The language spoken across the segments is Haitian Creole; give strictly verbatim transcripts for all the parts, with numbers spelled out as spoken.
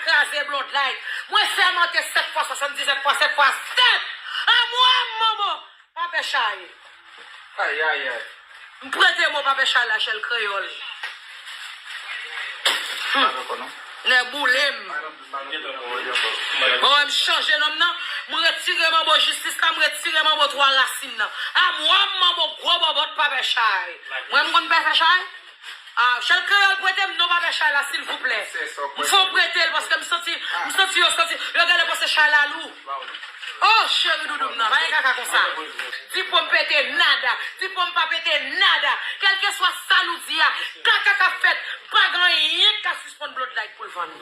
Kraze Blondlight. Mwen sèmante sèt fwa, swasanndizèt fwa, sèt fwa sèt. Anmwey manbo, pa pè chay. Ay, ay, ay. M prete mo pa pè chay la, Rachel Kreyòl. Hmm. Nèboule m. Bon, m chanje non m nan. M retire manbo jistis la, m retire manbo twa rasin nan. Anmwey manbo gwo bòbòt pa pè chay. Mwen m konn pa pè chay? Ah, Rachel Kreyòl, prete m non pa pè chay la, silvouplè. M fè w prete l, paske m santi, m santi yo santi, yo genlè panse chay la lou. Oh, cheri doudou m nan, pa gen kaka konsa. Di pou m pete nada, di pou m pa pete nada. Kèlkeswa sa nou di a, kaka k ap fèt, pa gen anyen k ka sispann Blondlight pou l vann.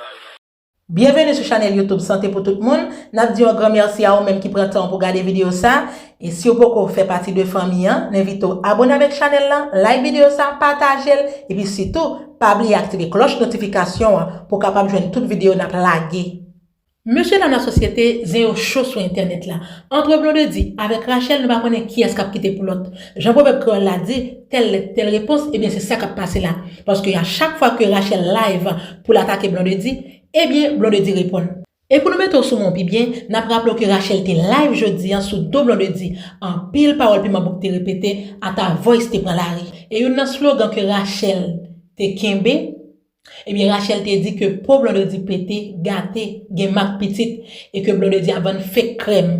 Byenveni sou chanèl YouTube Sante pou tout moun. N ap di yon gran mèsi a ou menm ki pran tan pou gade videyo sa. E si w poko fè pati de fanmi an, n envite w abone avèk chanèl lan, like videyo sa, pataje l, epi sitou, pa bliye aktive klòch notifikasyon an pou w kapab jwenn tout videyo n ap lage. Mesye dam lasosyete, zen yo cho sou entènèt la. Antre Blondedy avèk Rachel, nou pa konnen kiyès k ap kite pou lòt. Jan pwovèb kreyòl la di, tèl lèt, tèl repons, ebyen se sa k ap pase la. Paske a chak fwa ke Rachel live pou l atake Blondedy, ebyen, Blondedy reponn. E pou nou mete w sou men w pi byen, n ap raple w ke Rachel te live jodi a sou do Blondedy. Anpil pawòl piman bouk te repete, ata voice te pran lari. E youn nan slogan ke Rachel te kenbe, ebyen, Rachel te di ke po Blondedy pete, gate, gen mak pitit, e ke Blondedy ap vann fake krèm.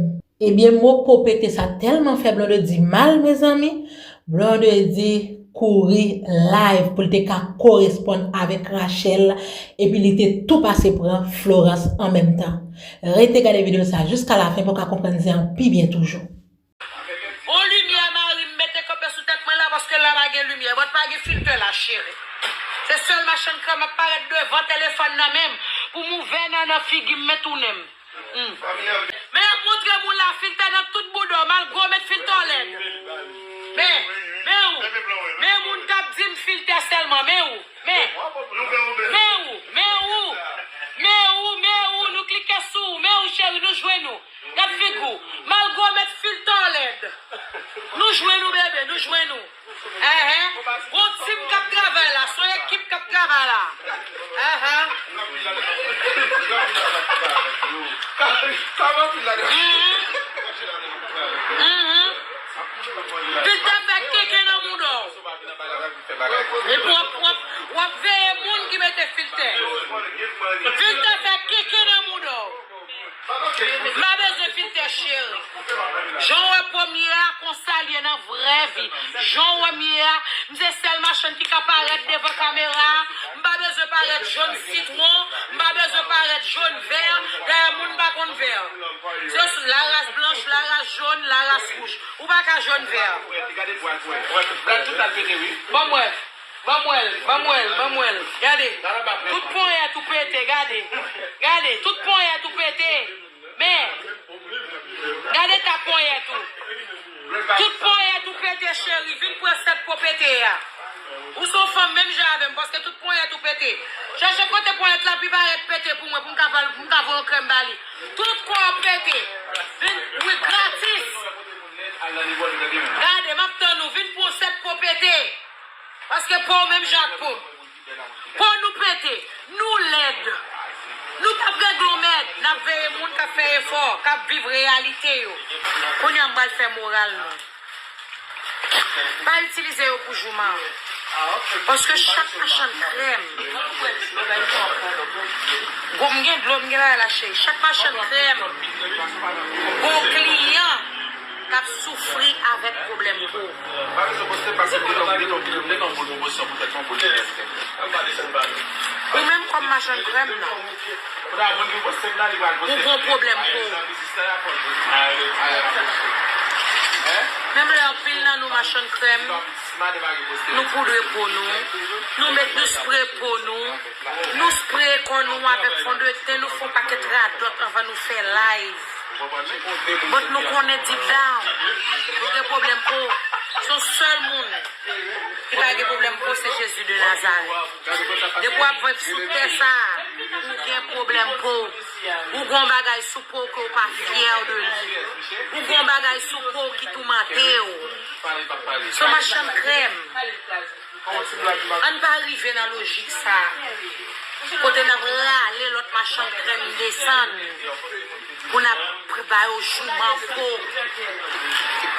Ebyen, mo po pete sa tèlman fè Blondedy mal, mezanmi. Blondedy kouri live pou l te ka koresponn avèk Rachel, epi li te tou pase pran Florence an menm tan. Rete gade videyo sa jiska lafen pou w ka konprann zen an pi byen toujou. On limyè mari m mete kanpe sou tèt mwen la, paske la pa gen limyè. But pa gen filtè la, cheri. Se sèl machann krèm ap parèt devan telefòn nan menm pou m ouvè nan, nan figi m, men tounen m. Hmm. Men y ap montre moun la filtè nan tout bouda w, malgre w met filtè w lèd. Men, men ou, men moun k ap di m filtè sèlman, men ou, men, men ou, men ou, men ou, men ou, nou klike sou ou, men ou cheri, nou jwenn ou. Gad figi w, malgre w met filtè w lèd. Nou jwenn ou, bebe, nou jwenn ou. Enhen. Gon tim k ap travay la, se yon ekip k ap travay la. Enhen. Enhen. Enhen. Filtè fè keke nan mouda w. Epi w ap, w ap, w ap veye moun ki mete filtè. Filtè fè keke nan mouda w. M pa bezwen filtè, cheri. Jan w wè premye a, konsa l ye nan vrè vi. Jan w wè m ye a, m se sèl machann ki ka parèt devan kamera a. M pa bezwen parèt jòn sitwon, m pa bezwen parèt jòn vè. Dayè, moun pa konn vè. Se laras blanch, laras jòn, laras wouj. Ou pa ka jòn vè. Ban m wè. Ban m wè l, ban m wè l, ban m wè l. Gade. Tout ponyèt ou pete, gade. Gade, tout ponyèt ou pete. Men, gade eta ponyèt ou. Tout ponyèt ou pete, cheri. Vin pran sèt po pete a. Ou se yon fanm menm jan avè m, paske tout ponyèt ou pete. Chèche kote ponyèt la pi parèt pete pou mwen, pou m ka, pou m ka voye yon krèm ba li. Tout kò w pete. Vin, wi, gratis. Gade, m ap tann ou. Vin pran sèt po pete. Paske po w menm jan ak po m. Po nou pete, nou lèd. Nou p ap regle w mèd, n ap veye moun k ap fè efò, k ap viv reyalite yo. Kounye a m pral fè moral nou. Pa itilize yo pou jouman. Paske chak machann krèm, gon, m gen dlo, m gen bagay la cheri. Chak machann krèm, gon kliyan k ap soufri avèk pwoblèm po. Ou menm kòm machann krèm nan, ou gon pwoblèm po. Menm lè anpil nan nou machann krèm, nou poudre po nou, nou met, nou spre po nou, nou spre kò nou avèk fondeten, nou fè yon pakèt radòt anvan nou fè live. But nou konnen deep down, nou gen pwoblèm po. Se yon sèl moun ki pa gen pwoblèm po, se Jezi de Nazarèt. Depi w ap viv sou tè sa a, ou gen pwoblèm po. Ou gen yon bagay sou po w ke w pa fyè de li. Ou gen yon bagay sou po w ki toumante w. Se yon machann krèm. Ann pa rive nan lojik sa a. Kote n ap rale lòt Machann krèm desann pou n ap ba yo jouman po.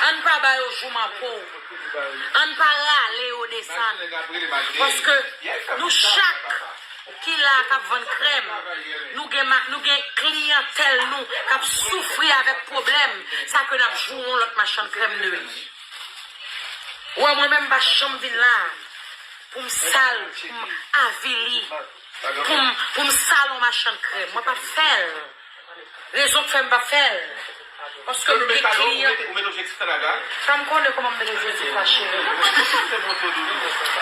Ann pa ba yo jouman po. Ann pa rale yo desann. Paske nou chak ki la k ap vann krèm, nou gen, nou gen kliyantèl nou k ap soufri avèk pwoblèm sa ke n ap joure yon lòt machann krèm de li. Ou wè, mwen menm, m pa janm vin la pou m sal, pou m avili, pou m, pou m sal yon machann krèm. Mwen p ap fè l. Rezon k fè m p ap fè l. Paske m gen kliyan. Sa m konnen kòman m met objektif la, cheri.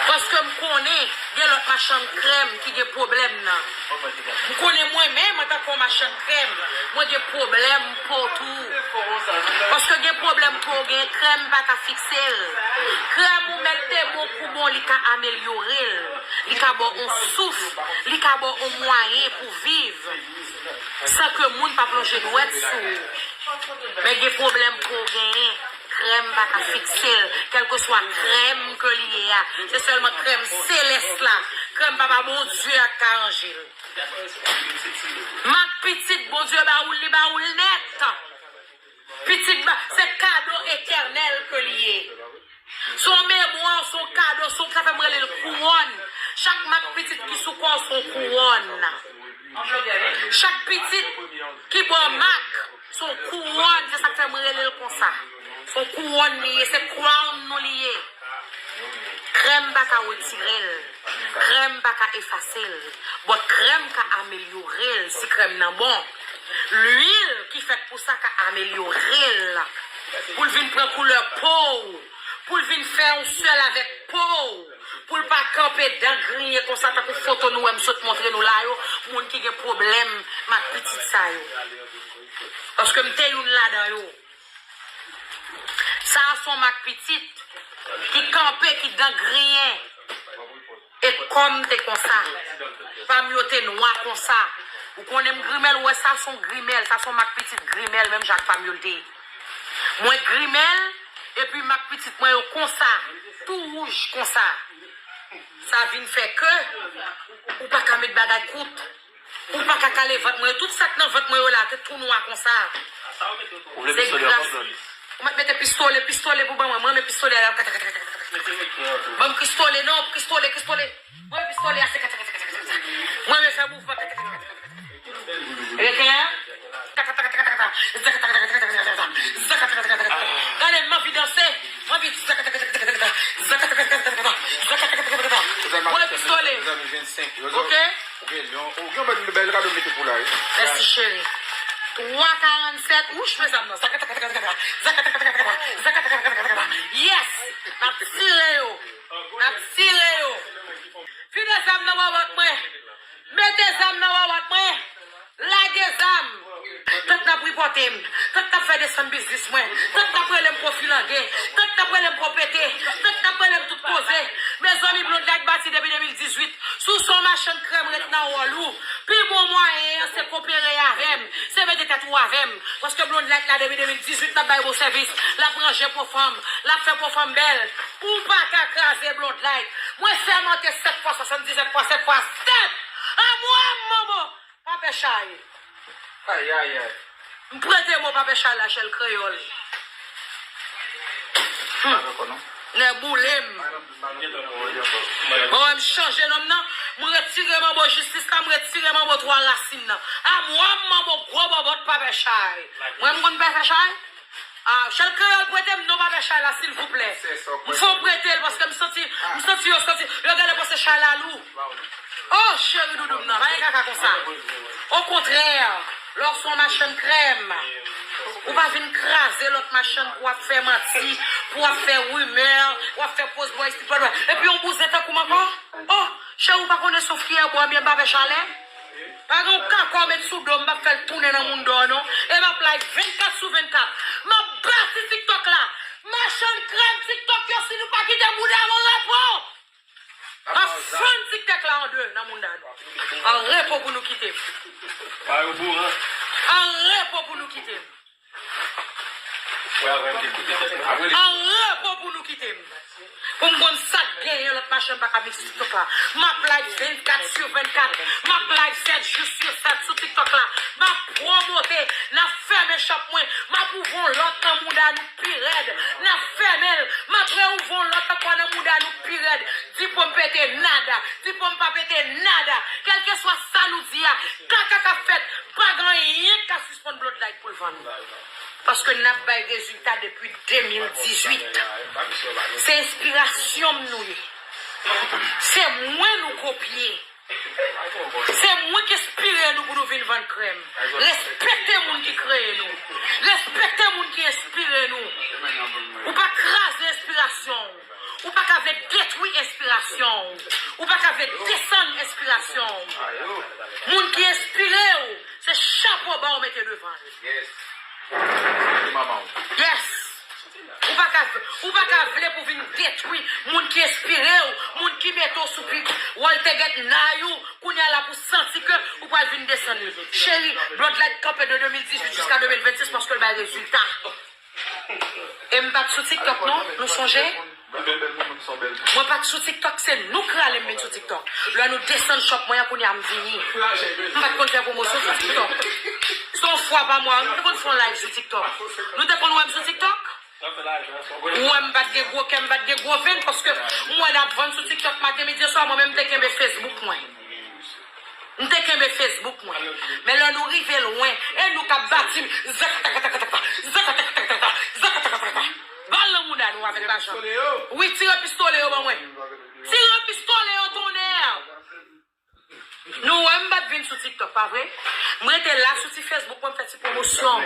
Paske m konnen gen lòt machann krèm ki gen pwoblèm nan. M konnen mwen menm, antanke yon machann krèm, mwen gen pwoblèm po tou. Paske gen pwoblèm po, gen krèm pa ka fikse l. Krèm ou mèt te bon kou bon, li ka amelyore l. Li ka ba w yon souf, li ka ba w yon mwayen pou viv san ke moun pa plonje dwèt sou ou. Men gen pwoblèm ke w genyen, krèm pa ka fikse l, kèlkeswa krèm ke li ye a. Se sèlman krèm selès la, krèm Papa Bondye a k ka ranje l. Mak pitit, Bondye ba ou l, li ba ou l nèt. Pitit ba, se kado etènèl ke li ye. Se yon memwa, se yon kado, se yon, sa fè m rele l kouwòn. Chak mak pitit ki sou kò w, se yon kouwòn. Chak pitit ki ba w mak, se yon kouwòn, se sa k fè m rele l konsa. Se yon kouwòn li ye, se crown nou li ye. Krèm pa ka retire l. Krèm pa ka efase l. But krèm ka amelyore l si krèm nan bon. Lwil ki fèt pou sa ka amelyore l. Pou l vin pran koulè po w. Pou l vin fè yon sèl avèk po w. Pou l pa kanpe dan griyen konsa tankou foto nou wè m sot montre nou la yo. Moun ki gen pwoblèm mak pitit sa yo. Paske m te youn ladan yo. Sa a se yon mak pitit ki kanpe, ki dan griyen. E kò m te konsa. Pa m yo te nwa konsa. Ou konnen m grimèl, ou wè sa se yon grimèl, sa se yon mak pitit grimèl, menm jan ak pa m yo l te ye. Mwen grimèl, epi mak pitit mwen yo konsa, tou wouj konsa. Sa vin fè ke ou pa ka met bagay kout. Ou pa ka kale vant mwen yo. Tout sa k nan vant mwen yo la, te tou nwa konsa. Ou vle pistole ankò, Blonde? Ou mèt mete pistole, pistole pou ban mwen. Mwen renmen pistole a. Ban m pistole, non, pistole, pistole. Mwen renmen pistole a, se kata, kata, kata, kata, kata. Mwen renmen fè mouvman, kata, kata, kata, kata. Rete a. Kata, kata, kata, kata, kata. Zaka, kata, kata, kata, kata, kata. Zaka, kata, kata, kata, kata. Gade, m anvi danse. M anvi zaka, kata, kata, kata, kata. Zaka, kata, kata, kata, kata. Zaka, kata, kata, kata, kata. Mwen renmen pistole. Ok? Ou gen yon, ou gen yon bèl, bèl kado mete pou la, wi. Mèsi, cheri. Twa karannsèt. Wouch, men zam nan. Zakatakataka. Zakatakataka. Zakatakataka. Yes! N ap tire yo. N ap tire yo. Vide zam nan wawat mwen. Mete zam nan wawat mwen. Lage zam. Tank n ap ripòte m, tank n ap fè desann biznis mwen, tank n ap rele m pwofilage, tank n ap rele m pwopete, tank n ap rele m tout koze. Mezanmi, Blondlight bati depi de mil dizuit. Si w se yon machann krèm, ret nan wòl ou. Pi bon mwayen an, se kopere avè m, se mete tèt ou avè m. Paske Blondlight la depi de mil dizuit, l ap bay bon sèvis, l ap ranje po fanm, l ap fè po fanm bèl. Ou pa ka kraze Blondlight. Mwen sèmante sèt fwa, swasanndisèt fwa, sèt fwa sèt. Amwam manbo! Papè Chay. Ay, ay, ay. M prete mo Papè Chay la, Chèl Kreyòl. Hmm. Nèboule m. Bon, m chanje non m nan. M retire manbo jistis la, m retire manbo twa rasin nan. Amwam manbo gwo bòbòt Papè Chay. Mwen m konn Papè Chay? Ah, Chèl Kreyòl, prete m non Papè Chay la, silvouplè. M fè w prete l paske m santi, m santi yo santi, yo genlè panse Chay la lou. Oh, cheri doudou m nan, pa gen kaka konsa. Okontrè, lè w se yon machann krèm, ou pa vin kraze lòt machann pou w ap fè manti, pou w ap fè rimè, w ap fè poz bò isit, bò lwa. Epi yon bouzen tankou m ankò? Oh, cheri, ou pa konnen se yon fyè bò, ebyen Papè Chalè? Pa gen yon kaka w met sou do m, m p ap fè l tounen nan mouda w non. E m ap live vennkat sou vennkat. M ap bati TikTok la. Machann krèm TikTok yo, si nou pa kite mouda m an repo, m ap fann TikTok la an de nan mouda nou. An repo pou nou kite m. An repo pou nou kite m. An repo pou nou kite m. Pou m konn sa k genyen, lòt machann pa ka vin sou TikTok la. M ap live vennkat sou vennkat. M ap live sèt jou sou sèt. a nou pi rèd. N ap fèmen l. M ap reouvri yon lòt ankò nan mouda nou pi rèd. Di pou m pete nada. Di pou m pa pete nada. Kèlkeswa sa nou di a, kaka k ap fèt, pa gen anyen k ka sispann Bloodlight pou l vann. Paske n ap bay rezilta depi de mil dizuit. Se enspirasyon m nou ye. Se mwen nou kopye. Se mwen ki enspire nou pou nou vin vann krèm. Respekte moun ki kreye nou. Respekte moun ki enspire nou. Ou pa kraze enspirasyon w. Ou pa ka vle detwi enspirasyon w. Ou pa ka vle desann enspirasyon w. Moun ki enspire w, se chapo ba w mete devan l. Yes. Ou pa ka, ou pa ka vle pou vin detwi moun ki enspire w, moun ki mete w sou pik. Wòl te gèt nay ou, kounye a la pou santi ke ou pral vin desann li. Cheri, Bloodlight kanpe de de mil dizuit jiska de mil vennsis paske l bay rezilta. E m pa t sou TikTok non, nou sonje? Mwen pa t sou TikTok, se nou k rale m vin sou TikTok. Lè nou desann shop mwen an, kounye a m vini. M pa t konn fè pwomosyon sou TikTok. Se yon fwa pa mwa, nou te konn fè yon live sou TikTok. Nou te konn wè m sou TikTok? Ou wè m pa t gen gwo kè, m pa t gen gwo venn, paske m wè n ap vann sou TikTok maten, midi, swa, mwen menm m te kenbe Facebook mwen. M te kenbe Facebook mwen. Men lè nou rive lwen, e nou k ap bati m. Zakatakatakataka, zakatakatakataka, zakatakatakataka. Bal nan mouda nou avèk lajan. Wi, tire pistole yo ban mwen. Tire pistole yo, tonnè! Nou wè m pa t vin sou TikTok, pa vre? M rete la sou ti Facebook mwen, m fè ti pwomosyon m.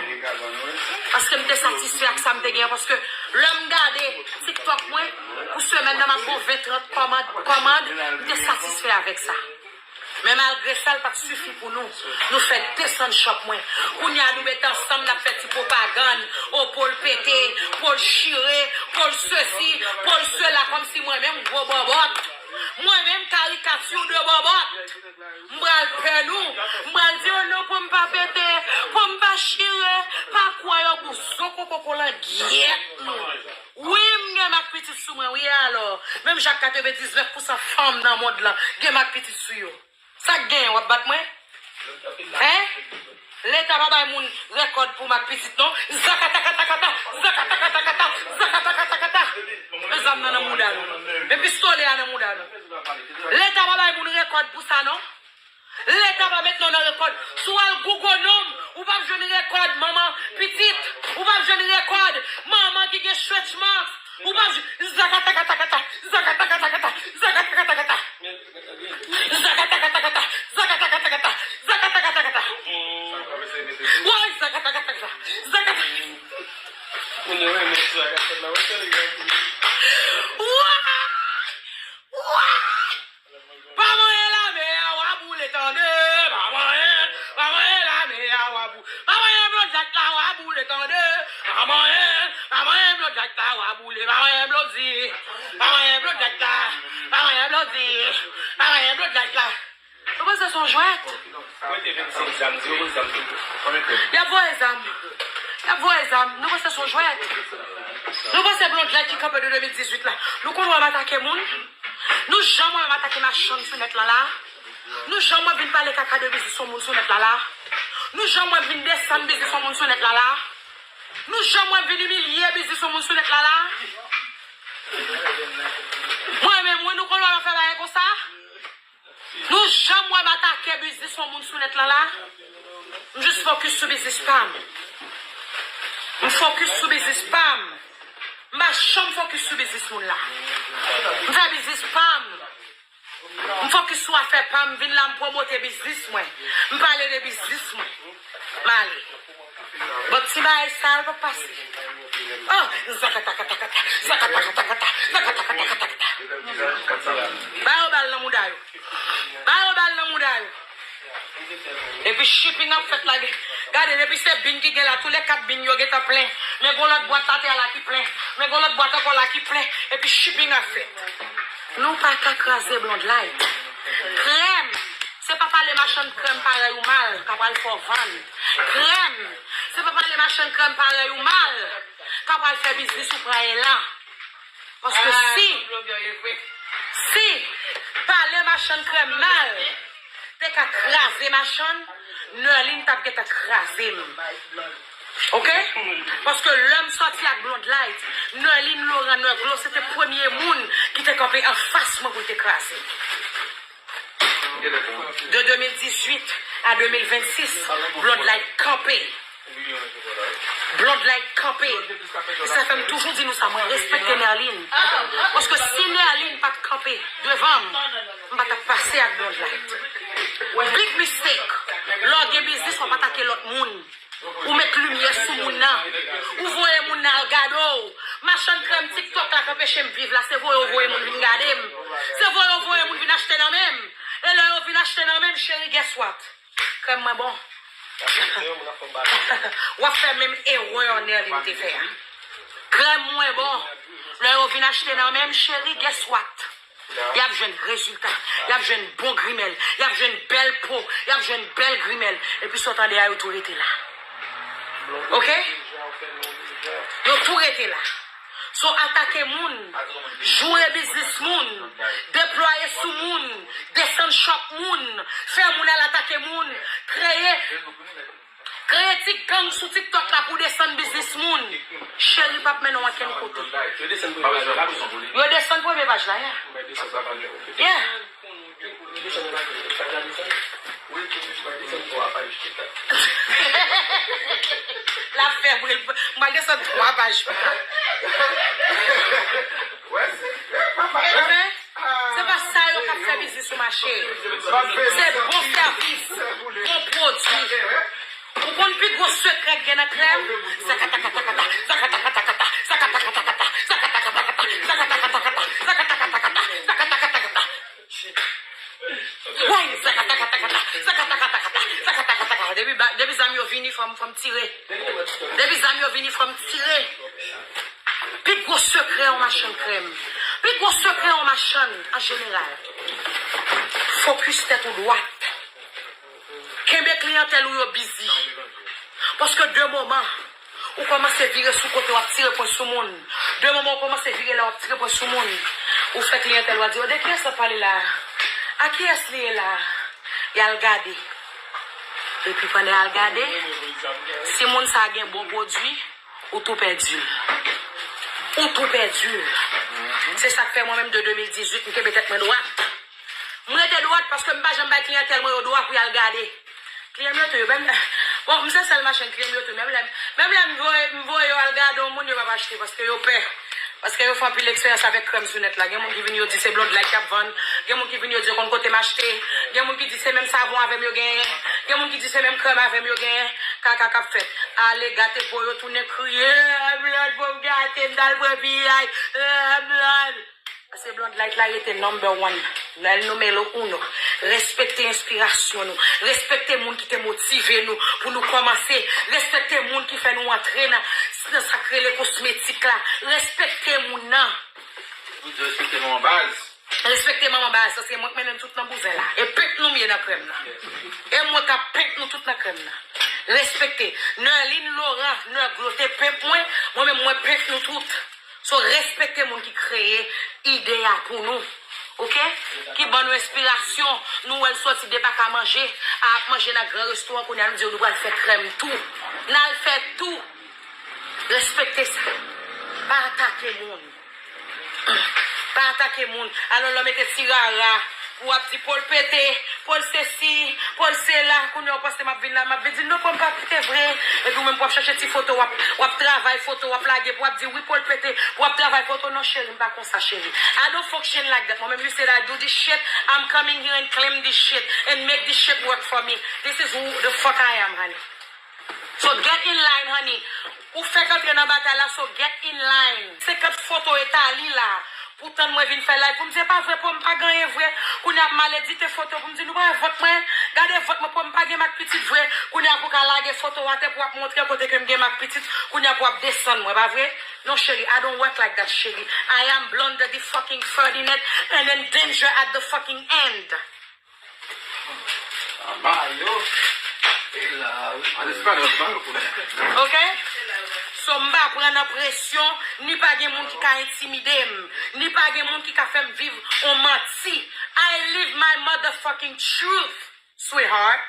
Paske m te satisfè ak sa m te gen an, paske lè m gade TikTok mwen, pou semèn nan m ap gon ven, trant kòmand, kòmand, m te satisfè avèk sa. Men malgre sa, l pa t sifi pou nou. Nou fè desann shop mwen. Kounye a, nou met ansanm, n ap fè ti pwopagann. O, po l pete, po l chire, po l sesi, po l sela, kòmsi mwen menm gwo bòbòt. Mwen menm karikati de bòbòt. M pral pè nou. M pral di yo non pou m pa pete, pou m pa chire, pa kwè yo bouzo koko kolangyèt nou. Wi, m gen mak pitit sou mwen, wi, alò. Menm jan ak katrevendiznèf pousan fanm nan mond lan gen mak pitit sou yo. Sa k genyen, w ap bat mwen? Hein? Leta pa bay moun rèkòd pou mak pitit, non. Zakatakatakata, zakatakatakata, zakatakatakata. Men zam nan nan mouda nou. Men pistole a nan mouda nou. Leta pa bay moun rèkòd pou sa, non. Leta pa met non nan rekòd. Si w al Google non m, ou p ap jwenn rekòd manman pitit. Ou p ap jwenn rekòd manman ki gen stretch marks. Ou p ap jwenn zakatakatakata, zakatakatakata, zakatakatakata. Zakatakatakata, zakatakatakata, zakatakatakata. Woy, zakatakatakata, zakata. Woy! Woy! Pa manyen lame a, w a boule, tande! Pa manyen, pa manyen lame a, w a bou-, pa manyen blondyat la, w a boule, tande! Pa manyen, pa manyen blondyat la, w a boule, pa manyen blondyat, pa manyen blondyat la, pa manyen blondyat, pa manyen blondyat la. Ou panse se yon jwèt? Y ap voye zam. Y ap voye zam. Nou panse se yon jwèt? Nou panse blondyat ki kanpe de de mil dizuit la, nou konn wè m atake moun? Nou janm wè m atake machann sou nèt lan la? Nou janm wè m vin pale kaka de biznis yon moun sou nèt la la? Nou janm wè m vin desann biznis yon moun sou nèt la la? Nou janm wè m vin imilye biznis yon moun sou nèt la la? Mwen menm, wi, nou konn wè m ap fè bagay konsa? Nou janm wè m atake biznis yon moun sou nèt lan la? M jis fokis sou biznis pa m. M fokis sou biznis pa m. M pa janm fokis sou biznis moun la. M fè biznis pa m. M fokis sou afè pa m. M vin la, m pwomote biznis mwen. M pale de biznis mwen. M ale. Bon, ti bagay sa yo p ap pase. Oh, zakatakatakata, zakatakatakata, zakatakatakata. Ba yo bal nan mouda yo. Ba yo bal nan mouda yo. Epi shipping ap fèt la. Gade, depi se bin ki gen la, tou le kat bin yo gentan plen. Men gon lòt bwat atè a la ki plen. Men gon lòt bwat ankò la ki plen. Epi shipping ap fèt. Nou pa ka kraze Blondlight. Krèm, se pa pale machann krèm parèy ou mal k ap al fè w vann. Krèm, se pa pale machann krèm parèy ou mal k ap al fè biznis ou pran elan. Paske si, si pale machann krèm mal te ka kraze machann, Nerline t ap gentan kraze m. Ok? Paske lè m sòti ak Blonde Light, Nerline Laurent Nerglo se te premye moun ki te kanpe anfas mwen pou l te kraze. De de mil dizuit a de mil vennsis, Blonde Light kanpe. Blonde Light kanpe. E sa fè m toujou di nou sa, mwen respekte Nerline. Paske si Nerline pa t kanpe devan m, m pa t ap pase ak Blonde Light. Big mistake. Lè w gen biznis, w ap atake lòt moun. Ou met limyè sou moun nan. Ou voye moun nan al gade w. Machann krèm TikTok la k anpeche m viv la, se voye w voye moun vin gade m. Se voye w voye moun vin achte nan men m. E lè yo vin achte nan men m, cheri, guess what? Krèm mwen bon. W ap fè menm erè Nerline te fè a. Krèm mwen bon. Lè yo vin achte nan men m, cheri, guess what? Y ap jwenn rezilta. Y ap jwenn bon grimèl. Y ap jwenn bèl po. Y ap jwenn bèl grimèl. Epi sa w tande a, yo tou rete la. Ok? Yo tou rete la. So atake moun, joure biznis moun, deplwaye sou moun, desann chòp moun, fè moun al atake moun, kreye, kreye ti gang sou TikTok la pou desann biznis moun. Cheri p ap mennen w ankenn kote. Yo desann premye paj la, yeah. Yeah. L ap fè vre, m pral desann twa paj pita. Ok? Se pa sa yo k ap fè biznis ou mache. Se bon sèvis, bon pwodui. Ou konn pi gwo sekrè k gen nan krèm? Sakatatakatata, sakatakatakata, sakatakatakata, sakatakatakata, sakatakatakata, sakatakatakata, sakatakatakata. Woy, sakatatakata, sakatakatakata, sakatakatakata. Depi ba- depi zam yo vini, fò m fò m tire. Depi zam yo vini, fò m tire. Pi gwo sekrè yon machann krèm. Pi gwo sekrè yon machann an jeneral. Fokis tèt ou dwat. Kenbe kliyantèl ou yo bizi. Paske de moman, ou kòmanse vire sou kote, w ap tire pwen sou moun. De moman, ou kòmanse vire la, w ap tire pwen sou moun. Ou fè kliyantèl ou a di, "Oh, de kiyès l ap pale la? A kiyès li ye la?" Y al gade. Epi pandan y al gade, si moun sa a gen bon pwodui, ou tou pèdi l. Ou tou pèdi l. Se sa k fè mwen menm de de mil dizuit, m kenbe tèt mwen dwat. M rete dwat paske m pa janm bay kliyantèl mwen yo dwa pou y al gade. Kliyan m yo tou, yo menm, bon, m se sèl machann kliyan m yo tou. Menm lè, menm lè m voye, m voye yo al gade yon moun, yo p ap achte paske yo pè. Paske yo fè anpil eksperyans avèk krèm sou nèt la. Gen moun ki vin, yo di se Blonde Light k ap vann. Gen moun ki vin, yo di yo konn kote m achte. Gen moun ki di se menm savon avè m yo genyen. Gen moun ki di se menm krèm avè m yo genyen. Kaka k ap fèt. Ale gate po yo tounen kriye, "Eh, Blonde, po m gate, m t al pran piyay. Eh, Blonde." Paske Blonde Light la rete number one. El numero uno. Respekte enspirasyon nou. Respekte moun ki te motive nou pou nou kòmanse. Respekte moun ki fè nou antre nan, nan sa k rele kosmetik la. Respekte moun nan. Ou di respekte manman baz. Respekte manman baz, paske mwen k mennen nou tout nan bouzen la. E pent nou m ye nan krèm nan. E mwen k ap pent nou tout nan krèm nan. Respekte. Nerline Laurent Nerglo te pent mwen, mwen menm mwen pent nou tout. So, respekte moun ki kreye ide a pou nou. Ok? Ki ban nou enspirasyon. Nou wè l sòti de pa ka manje, a ap manje nan gran restoran, kounye a nou di yo nou pral fè krèm tou. N al fè tou. Respekte sa. Pa atake moun. Pa atake moun. Alò, lè w mete ti rara, pou w ap di, "Po l pete, po l sesi, po l sela." Kounye a w panse m ap vin la, m ap vin di, "Non, po m pa pete vre." Epi w menm pou w ap chache ti foto, w ap, w ap travay foto, w ap lage, pou w ap di, "Wi, po l pete," pou w ap travay foto. Non, cheri, m pa konsa, cheri. I don't function like that. Mwen menm, you said I do this shit, I'm coming here and claim this shit and make this shit work for me. This is who the fuck I am, honey. So get in line, honey. Ou fèk antre nan batay la, so get in line. Senkant foto etali la. Pou tann mwen vin fè live pou m di, "E pa vre, po m pa genyen vre." Kounye a ap maledite foto pou m di, "Nou pa wè vant mwen? Gade vant mwen, po m pa gen mak pitit vre." Kounye a pou ka lage foto atè pou ap montre kote ke m gen mak pitit. Kounye a pou ap desann mwen, pa vre? Non, cheri, I don't work like that, cheri. I am Blonde the fucking Ferdinand and in danger at the fucking end. Mayo. E la, wi. An espanyòl, pa yo konnen. Ok? So, m pa pran nan presyon, ni pa gen moun ki ka entimide m, ni pa gen moun ki ka fè m viv on manti. I live my motherfucking truth, sweetheart.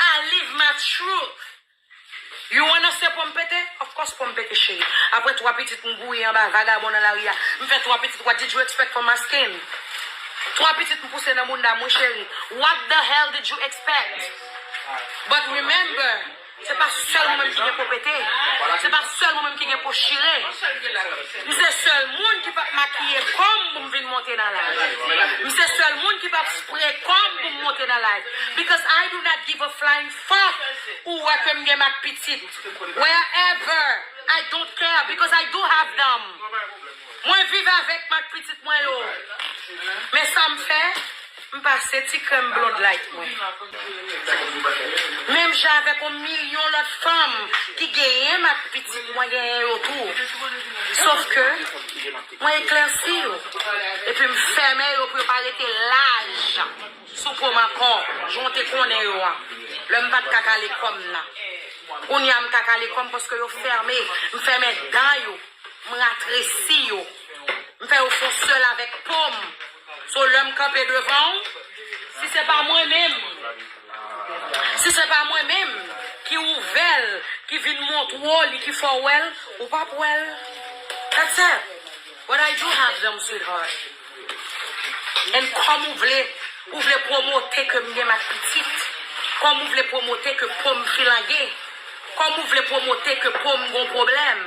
I live my truth. You wanna say po m pete? Of course po m pete, cheri. Apre twa pitit m gouye anba vagabon nan lari a. M fè twa pitit, what did you expect from my skin? Twa pitit m pouse nan bounda m, wi, cheri. What the hell did you expect? But remember, se pa sèl mwen menm ki gen po pete. Se pa sèl mwen menm ki gen po chire. M se sèl moun ki p ap makiye kò m pou m vin monte nan live. M se sèl moun ki p ap spre kò m pou m monte nan live. Because I do not give a flying fuck ou wè ke m gen mak pitit. Wherever. I don't care because I do have them. Mwen viv avèk mak pitit mwen yo. Men sa m fè, m pase ti krèm Blonde Light mwen. Menm jan avèk yon milyon lòt fanm ki genyen mak pitit mwen genyen yo tou. Sof ke mwen eklèsi yo. Epi m fèmen yo pou yo pa rete laj sou po m ankò, jan w te konnen yo a. Lè m pa t ka kale kò m nan. Kounye a m ka kale kò m paske yo fèmen. M fèmen dan yo. M ratresi yo. M fè yo fon sèl avèk po m. So lè m kanpe devan w, si se pa mwen menm, si se pa mwen menm ki ouvè l, ki vin montre w li, ki fè w wè l, ou p ap wè l. That's it. But I do have them, sweetheart. And kòm ou vle, ou vle pwomote ke m gen mak pitit, kòm ou vle pwomote ke po m filange, kòm ou vle pwomote ke po m gon pwoblèm,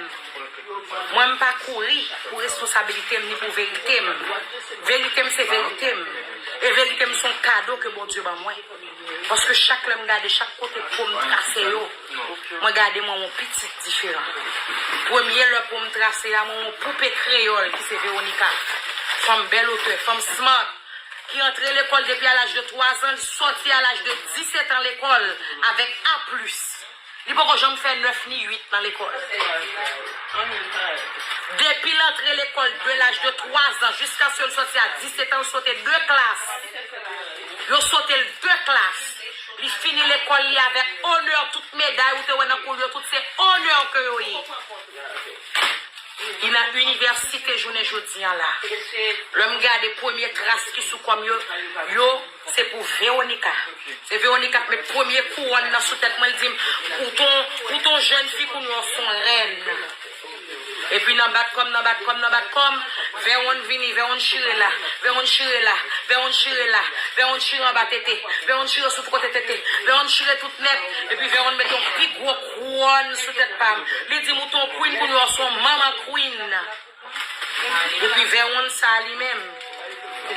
mwen m pa kouri pou responsabilite m ni pou verite m. Verite m se verite m. E verite m se yon kado ke Bondye ban mwen. Paske chak lè m gade chak kote po m trase yo, mwen gade mwen yon pitit diferan. Premye lè po m trase a, mwen yon poupe kreyòl ki se Veronica. Fanm bèl otè, fanm smart, ki antre lekòl depi a laj de twa zan, li sòti a laj de disetan lekòl avèk A plis. Li poko janm fè nèf ni uit nan lekòl. Depi l antre lekòl de laj de twa zan jiskaske l sòti a disetan, l sote de klas. Yo sote l de klas. Li fini lekòl li avèk onè, tout meday ou te wè nan kou l yo, tout se onè ke yo ye. Li nan inivèsite jounen jodi a la. Lè m gade premye tras ki sou kò m yo, yo, se pou Veronica. Se Veronica k met premye kouwòn nan sou tèt mwen, l di m, ou t on, ou t on jèn fi kounye a w s on rèn. Epi nan bat kò m, nan bat kò m, nan bat kò m, Veron vini, Veron chire la, Veron chire la, Veron chire la, Veron chire anba tete, Veron chire sou tout kote tete, Veron chire tout nèt, epi Veron met yon pi gwo kouwòn sou tèt pa m. Li di m, ou t on queen, kounye a w s on mama queen. Epi Veron sa a li menm,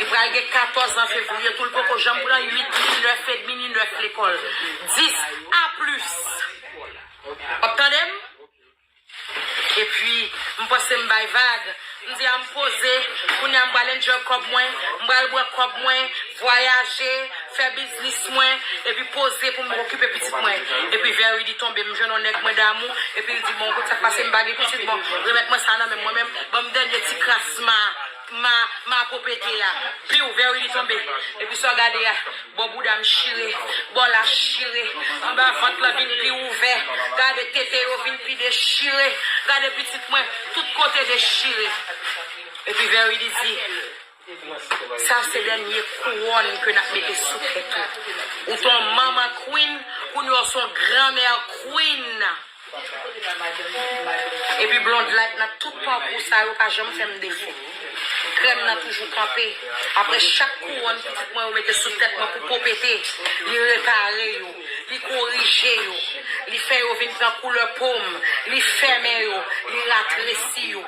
li pral gen katòz an fevriye tou, l poko janm pran uit ni nèf edmi ni nèf lekòl. Dis A plis. W ap tande m? Epi, m panse m bay vag. M di a m poze. Kounye a m pral enjoy kòb mwen. M pral bwè kòb mwen, vwayaje, fè biznis mwen, epi poze pou m okipe pitit mwen. Epi Verity tonbe, m jwenn yon nèg mwen damou, epi l di, bon, kote sa k pase, m pa gen pitit, bon, remèt mwen sa nan men m, mwen menm, ban m dènye ti kras ma, ma, ma popete a. Piw, Verity tonbe. Epi sa w gade a, bò bouda m chire, bò la chire, anba vant lan vin pi ouvè, gade tete yo vin pi dechire, gade pitit mwen, tout kote dechire. Epi Verity di, sa se dènye kouwòn ke n ap mete sou tèt ou. Ou t on mama queen, kounye a w s on granmè queen. Epi Blonde Light nan tout pakou sa yo pa janm fè m defo. Krèm nan toujou kanpe. Apre chak kouwòn pitit mwen yo mete sou tèt mwen pou popete, li repare yo, li korije yo, li fè yo vin pran koulè po m, li fèmen yo, li ratresi yo.